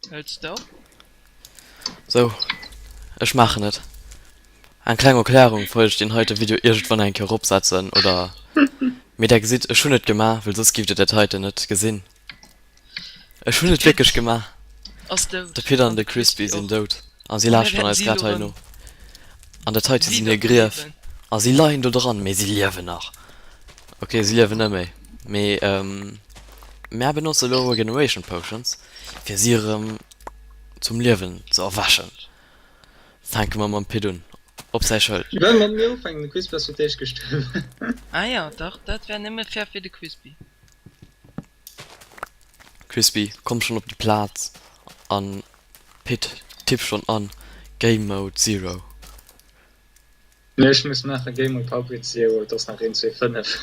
Hëls de op? Sou, ech maachen et. Eng kleng Erklärung, falls ech deen heite Video iergendwann eng Kéier eropsetzen oder. Mee der gesitt, ech hunn et gemaach, well soss giff der dat heiten net gesinn. Ech hunn De et wierklech Pit gemaach. ass dout De Pit an an de de Crispy Crispy sinn och. dout a si A mir lauschteren wäerten eis si grad elo hei rëm no. An dat heite sinn hir Grief wiederbeliewen. a si leien do dran, mee si liewen nach. Ok, si liewen net méi, mee mär benotze elo Regeneration Potions fir si erëm zum Liewen ze erwächen. Fänke mer mam Pit un, op säi Schëld. Well mat mir ufänken, de Quisby ass fir d'éischt gestuerwen. Ah jo, dach, dat wär nëmme fair fir de Quisby. Quisby, komm schonn op déi Plaz an Pit, tipp schonn an, Game Mode zero. Nee, ech muss maachen Game Mode Public Zero, et ass nach 1, 2, 5.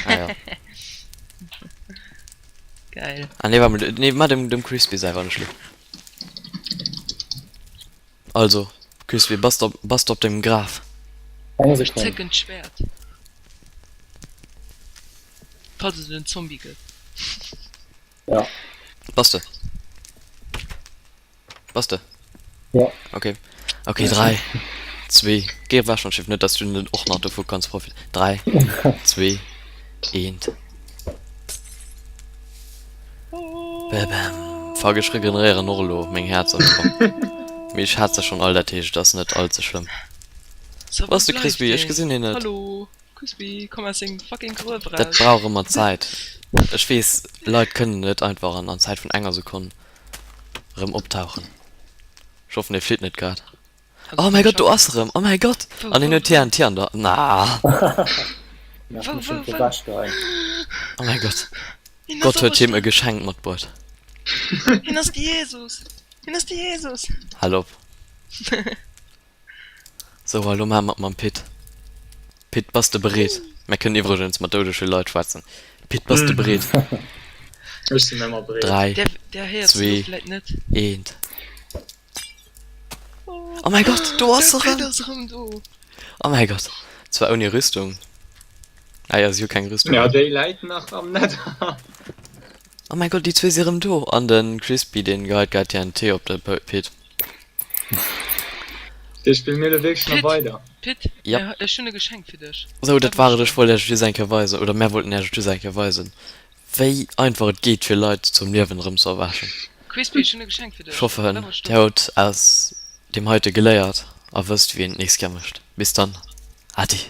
Ah jo. Geil. Ah nee, warte mal, nee, ma dem, dem Crispy sei war nicht schlimm. Also, Crispy, bass de op, bass de op dengem Graf? Eng Ech Sekonn. zécken d'Schwäert. Falls et en Zombie gëtt. Ja. Bass de? Bass de? Ja. Ok. Ok, 3, 2, géi ewech mam Schiff, net dass du net och nach dovu kanns profi. 3, 2, 1. Bäbäm. Fuck, ech regeneréieren och elo meng Häerzer. Mee ech hat se schonn all, dat heescht et ass net all ze schlëmm. So, Wou wou ass de bleift Crispy? Ech deen? gesinn hien net. Hallo, Crispy, komm aus dengem fucking Gruef Dat eraus. brauch ëmmer Zäit. Ech weess, Leit kënnen net einfach an an Zäit vun enger Sekonn Rëm optauchen. Ech hoffen hie flitt net grad. Also Oh mäi ech Gott, do hoffen. ass e rëm! Oh mäi Gott! Wou, An hien wou, huet wou? TNT an der. Naa! Nach Wou, mech wou, schon wou? ewechgeheien. Oh mäi Gott! Hien ass Gott huet him e operstan! Geschenk matbruet. Hien ass de Jesus! Hien ass de Jesus! Hal op! Sou, a lo maache mer et mam Pit. Pit, bass de bereet? Mär kënnen iwwregens mat doudege Leit schwätzen. Pit, bass de bereet? Ech sinn ëmmer bereet. 3, Der, der héiert se lo 2, vläit net. 1. Oh mäi Gott, do ass De se Pit erëm! ass erëm do! Oh mäi Gott! Zwar ouni Rüstung. Ah jo, si hu keng Rüstung Ja, méi. déi läit nach am Nether. Oh mäi Gott, déi zwee si erëm do! An de Crispy, deen geheit grad TNT op de Pit. Dir spillen mir elo wierklech nach Pit, weider? Pit, Yep. ech hunn e Geschenk fir dech. Sou, dat Wat war et. méchs Ech wollt Iech et just eng Kéier weisen, oder mär wollten Iech et just eng Kéier weisen, wéi einfach et geet, fir Leit zum Liewen erëm ze erwächen. Crispy, ech hunn e Geschenk fir Ech dech. hoffen, Wat méchs du? Dir hutt aus deem heite geléiert a wësst, wéi een et nächst Kéier mécht. Bis dann, Adi.